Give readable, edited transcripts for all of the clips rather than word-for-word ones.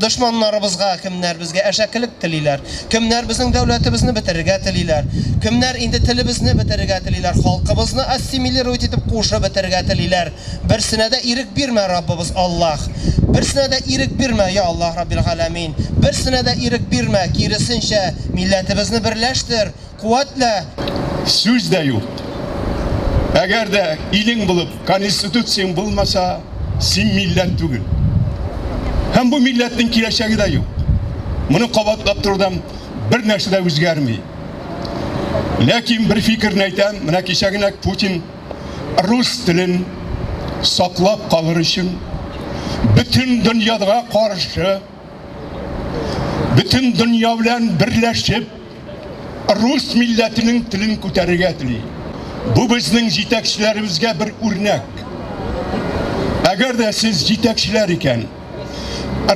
Дошманнарыбызга, кемнәр безгә әшәкелек телиләр, кемнәр безнең дәүләтебезне бетерергә телиләр, кемнәр инде телебезне бетерергә телиләр, халкыбызны ассимилировать итеп кушып бетерергә телиләр. Берсенә дә ирек бирмә, Раббыбыз Аллаһ. Берсенә дә ирек бирмә, я Аллаһ Раббил Галәмин. Берсенә дә ирек бирмә, киресенчә, милләтебезне берләштер, куәтлә. Сүз дә юк. Әгәр дә илең булып, конституцияң булмаса, син милләт түгел. Һәм бу милләтнең киләчәге дә юк. Моны кабатлап торудан бер нәрсә дә үзгәрми. Ләкин бер фикерне әйтәм, менә кичә генә Путин рус телен саклап калыр өчен бөтен дөньяга каршы, бөтен дөнья белән берләшеп, рус милләтенең телен күтәрергә тели. Бу безнең җитәкчеләребезгә бер үрнәк. Әгәр дә сез җитәкчеләр икән,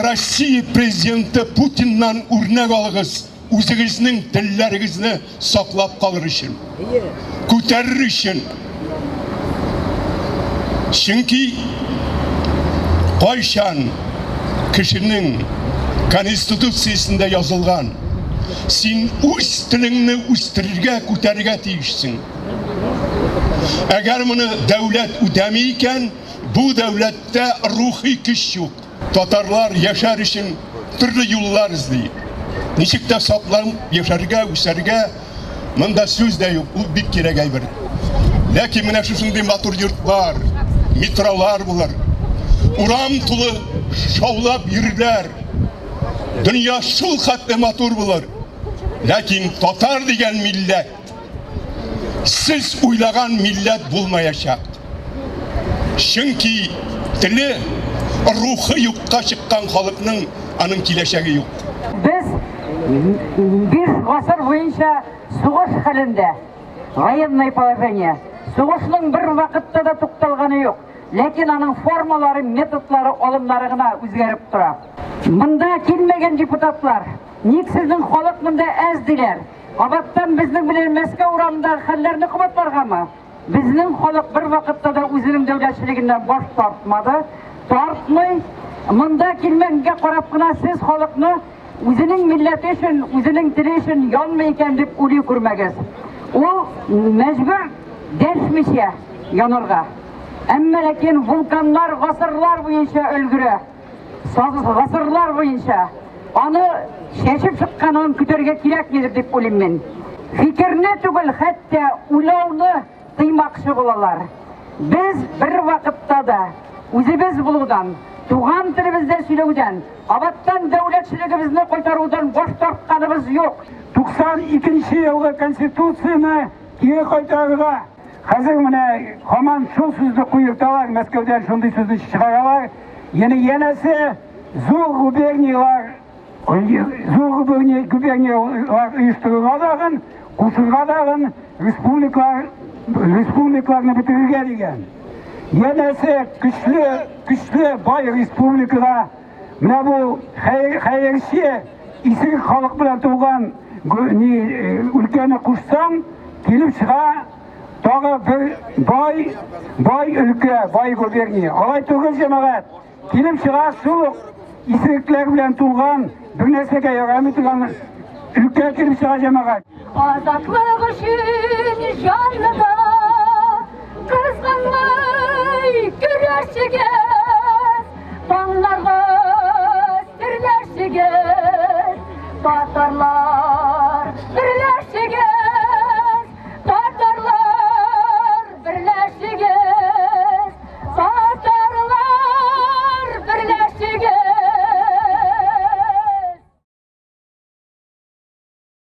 Россия президенты Путиннан үрнәк алыгыз, Үзегезнең телләрегезне саклап калыр өчен, күтәрер өчен. Чөнки кайчан кешенең конституциясендә язылган, син үз телеңне үстерергә, күтәрергә тиешсең. Әгәр моны дәүләт үтәми икән, бу дәүләттә рухи көч юк. Татарлар яшәр өчен төрле юллар эзли. Ничек тә сакланып яшәргә, үсәргә, монда сүз дә юк, ул бик кирәк әйбер. Ләкин менә шушындый матур йортлар, метролар булыр. Урам тулы шаулап йөрерләр. Дөнья шул хәтле матур булыр. Ләкин татар дигән милләт Сез уйлаган милләт булмаячак. Чөнки теле, рухы юкка чыккан халыкның аның киләчәге юк. Без 5 гасыр буенча сугыш хәлендә, военное положение. Сугышның бер вакытта да тукталганы юк. Ләкин аның формалары, методлары, алымнары гына үзгәреп тора. Монда килмәгән депутатлар, ник сезнең халык монда әз диләр. Кабаттан безнең белән Мәскәү урамындагы хәлләрне кабатларгамы? Безнең халык бер вакытта да үзенең дәүләтчелегеннән баш тартмады, тартмый. Монда килмәгәнгә карап кына сез халыкны үзенең милләте өчен, үзенең теле өчен янмый икән дип уйлый күрмәгез. Ул мәҗбүр дәшмичә янырга. Әмма ләкин вулканнар гасырлар буенча өлгерә. Гасырлар буенча аны чәчеп чыкканын көтәргә кирәкмидер дип уйлыйм мин. Фикерне түгел, хәтта уйлауны тыймакчы булалар. Без бер вакытта да үзебез булудан, туган телебездә сөйләүдән, кабаттан дәүләтчелегебезне кайтарудан баш тартканыбыз юк. 92 елгы Конституцияне кире кайтарырга. Хәзер менә һаман шул сүзне куерталар, Мәскәүдән шундый сүзне чыгаралар. Яне янәсе зур губернияләр, зур губернияләр оештырырга дагын, кушырга дагын республикалар, республикаларны бетерергә дигән. Янәсе көчле, көчле бай республикага менә бу хәерче исерек халык белән тулган ни өлкәне кушсаң, килеп чыга тагы бер бай, бай өлкә, бай губерния. Алай түгел, җәмәгать. Килеп чыга шул ук исерекләр белән тулган, бер нәрсәгә ярамый торган өлкә килеп чыга, җәмәгать. Азатлык өчен җанны да кызганмый көрәшегез, таңнарга серләшегез, татарлар.